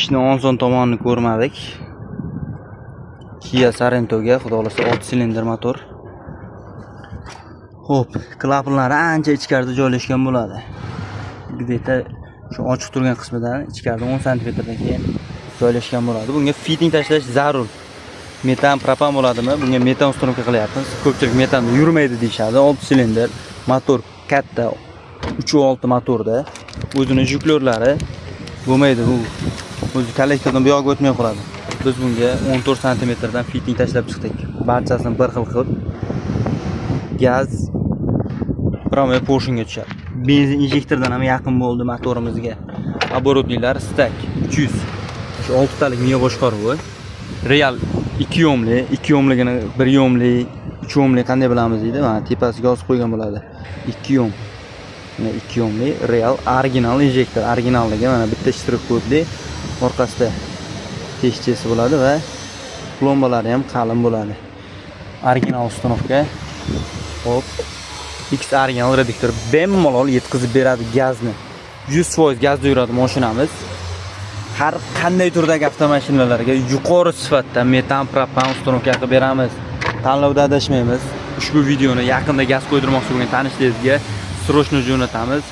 Ishni oson tomonini ko'rmadik. Kia Sorentoga, xudo xohlasa, 6 silindr motor. Xo'p, klapanlari ancha ichkarida joylashgan bo'ladi. Где-то shu ochiq turgan qismidan ichkarida 10 santimetrdan keyin joylashgan bo'ladi. Bunga фитинг tashlash zarur. Metan, propan bo'ladimi? Bunga metan установка qilyapmiz. Ko'pchilik metanda yurmaydi deyishadi. 6 silindr, motor katta, 3.6 motorda. O'zini жиклёр lari bo'lmaydi bu. O'zi kollektordan bu yoqqa o'tmay qoladi. Biz bunga 14 santimetrdan фитинг tashlab chiqdik. Barchasini bir xil qilib, gaz прямой поршень ga tushadi. Benzin injektordan ham yaqin bo'ldi motorimizga. Оборотный lar Stag 300. Shu 6 talik miya boshqaruvi. Real 2 yomli, 2 yomligini 1 yomli, 3 yomli qanday bilamiz deydi. Mana, tepasiga yozib qo'ygan bo'ladi. 2 yom. Mana, 2 yomli real original injektor, originalligi mana bitta shtrix kodli, orqasida teshchasi bo'ladi va plombalari ham qalin bo'ladi. Original установка. Xo'p. X original reduktor bemalol yetkazib beradi gazni. 100% gazda yuradi mashinamiz. Har qanday turdagi avtomashinalarga yuqori sifatda metan, propan установка qilib beramiz. Tanlovda adashmaymiz. Ushbu videoni yaqinda gaz qo'ydirmoqchi bo'lgan tanishlaringizga срочно jo'natamiz.